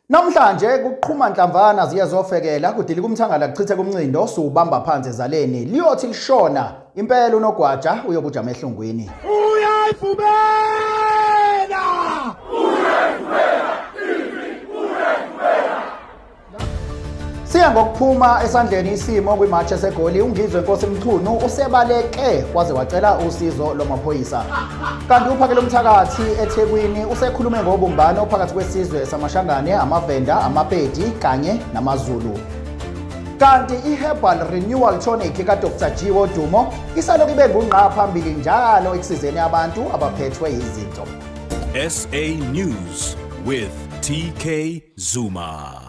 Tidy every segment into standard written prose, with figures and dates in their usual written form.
Namhlanje kuqhuma nhlamvana ziye zofekela kudilika umthangala kuchithe kumncindo suwubamba phansi ezaleni liyothi lishona impela unogwaja uyobujama ehlungwini. Uyayivumela! Siya ngokuphuma esandleni isimo kwimatch eseGoli uNgizwe Nkosi Mchunu usebaleke waze wacela usizo lwamaphoyisa. Kanti uphakele umthakathi eThekwini usekhulume ngobumbano phakathi kwesizwe samaShangane, amaVenda, amaPedi kanye namaZulu. Kanti i-Herbal Renewal Tonic kaDr G Wodumo isalokhu ibe ngungqa phambili njalo ekusizeni abantu abaphethwe yizinto. SA News with TK Zuma.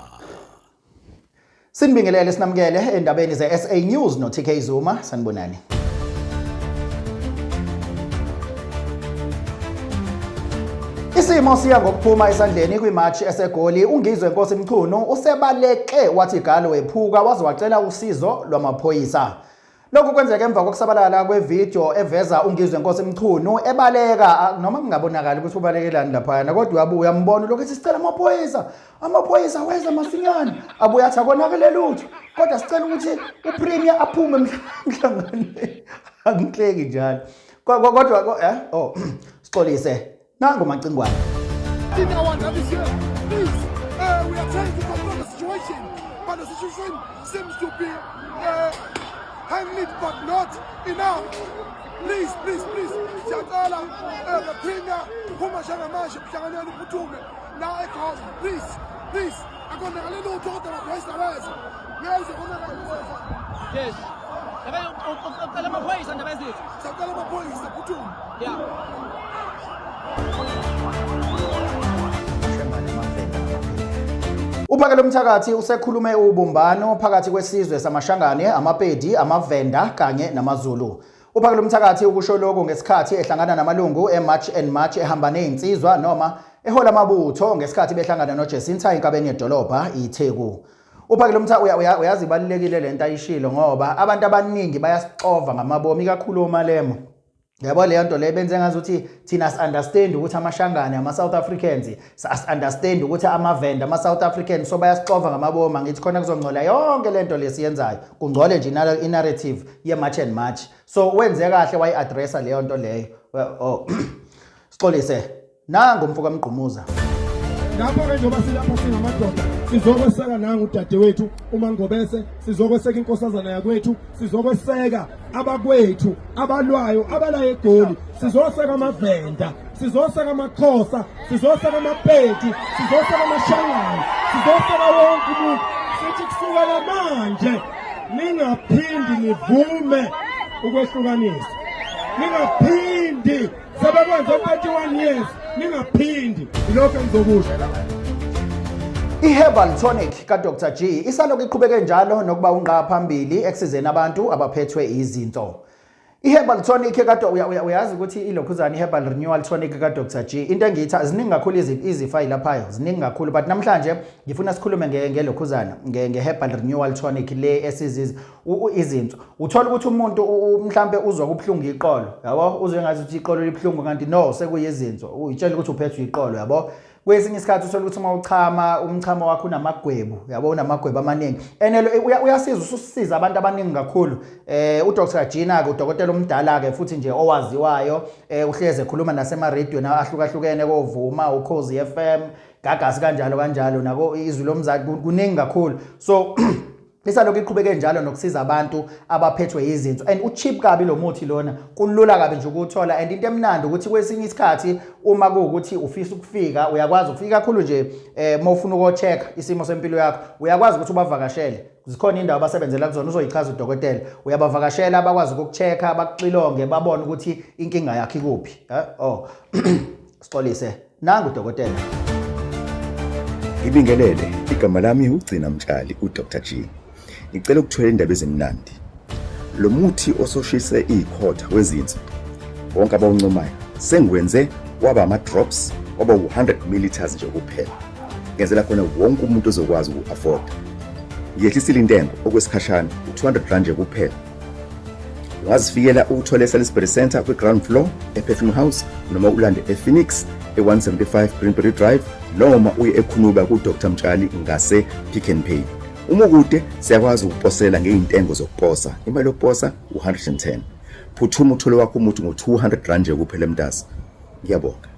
Sinibingelele sinamukele endabeni ze-SA News no-TK Zuma sanibonani. Isimo siya ngokuphuma esandleni kwimatch eseGoli uNgizwe Nkosi Mchunu usebaleke wathi galo wephuka waze wacela usizo lwamaphoyisa. Lokhu kwenzeka emva kokusabalala kwevidiyo eveza uNgizwe Nkosi Mchunu ebaleka noma kungabonakali ukuthi ubalekelani laphayana kodwa uyabuya uyambona lokhu ethi sicela amaphoyisa amaphoyisa weza masinyane abuye athi akonakele lutho kodwa sicela ukuthi uPremier aphume emhlanganweni angihleki njalo kodwa eh oh sixolise Nangu Macingwane. In our that here, please, we are trying to control the situation, but the situation seems to be handled but not enough. Please, please, please, siyacela the premier phuma njengamanje emhlanganweni uphuthume la eGaza. Please, please, akonakale lutho kodwa amaphoyisa aweza. Ngeze konakale lutho. Yes. Ucela amaphoyisa ndaba ezithi. Siyacela amaphoyisa phuthume. Yeah. Uphakela umthakathi usekhulume ubumbano phakathi kwesizwe samaShangane, amaPedi, amaVenda kanye namaZulu. Uphakela umthakathi ukusho lokhu ngesikhathi ehlangana namalungu eMarch and March ehamba nezinsizwa noma ehola amabutho ngesikhathi behlangana noJacinta enkabeni yedolobha iTheku. Uphakela umtha uyazi ibalulekile lento ayishilo ngoba abantu abaningi bayasixova ngamabomu ikakhulu omalemo. Yabo leyo nto leyo benze ngazuthi thina si understand ukuthi amaShangane ama South Africans si understand ukuthi amaVenda ama South Africans so bayasixova ngamabomu ngithi khona kuzongcola yonke lento lesiyenzayo kungcole nje i narrative ye March and March so wenze kahle wayi addressa leyo nto leyo oh sixolise Nangu umfo kaMgqumuza. Ngakho-ke njengoba silapha singamadoda sizokweseka nangu udadewethu uMangobese, sizokweseka inkosazana yakwethu, sizokweseka abakwethu abalwayo abala eGoli, sizoseka amaVenda, sizoseka amaXhosa, sizoseka amaPedi, sizoseka amaShangane, sizoseka wonke umuntu. Sithi kusukela manje ningaphindi nivume ukwehlukanisa, ningaphindi Sebekwenze 31 years ningaphindi ilokho engizokusho. I-herbal tonic kaDr G isalokhu iqhubeke njalo nokuba ungqa phambili ekusizeni abantu abaphethwe izinso. I-herbal tonic kade uyazi ukuthi ilokhuzana i-herbal renewal tonic kaDr G into engiyitha ziningi kakhulu izifo ayilaphayo ziningi kakhulu but namhlanje ngifuna sikhulume ngelokhuzana nge-herbal renewal tonic le esiziza izinso uthola ukuthi umuntu mhlambe uzwa kubuhlungu iqolo yabo uzwe ngathi ukuthi iqolo libuhlungu kanti no sekuyizinso uyitshela ukuthi uphethwe iqolo yabo kwesinye isikhathi uthola ukuthi uma uchama umchamo wakho unamagwebu yabo unamagwebu amaningi and uyasiza ususiza abantu abaningi kakhulu eh uDr Gina ke udokotela omdala ke futhi nje owaziwayo eh uhleze ekhuluma nasema radio ahlukahlukene kovuma ukhozi FM gagasi kanjalo kanjalo nako izwi lomzali kuningi kakhulu so Isalokhu iqhubeke njalo nokusiza abantu abaphethwe yizinso and ucheap kabi lo muthi lona kulula kabi nje ukuthola and into emnandi ukuthi kwesinye isikhathi uma kuwukuthi ufisa ukufika uyakwazi ukufika kakhulu nje eh uma ufuna uko-check isimo sempilo yakho uyakwazi ukuthi ubavakashele zikhona indawo abasebenzela kuzona uzoyichaza udokotela uyabavakashela bakwazi ukuku-check-a bakuxilonge babone ukuthi inkinga yakho ikuphi eh oh sixolise Nangu dokotela. Ngibingelele, igama lami uGcina Mtshali, uDr G. Ngicela ukuthola indaba ezimnandi. Lo muthi ososhise izikhotha wezinso wonke abawuncomayo sengiwenze waba ama-drops waba u-100 milliliters nje kuphela. Ngenzela khona wonke umuntu ozokwazi uku-afforda. Ngiyehlisile intengo okwesikhashana u-200 rand nje kuphela. Ungazifikela uthole eSalisbury Centre kwi-ground floor ePerfume House noma ulande ePhoenix e-175 Greenberry Drive noma uye eKhunuba kuDr Mtshali ngase Pick n Pay. Uma ukude siyakwazi ukuposela ngey'ntengo zokuposa. Imali yokuposa u-110. Phuthuma uthole wakho umuthi ngo-200 rand nje kuphela mntasa. Ngiyabonga.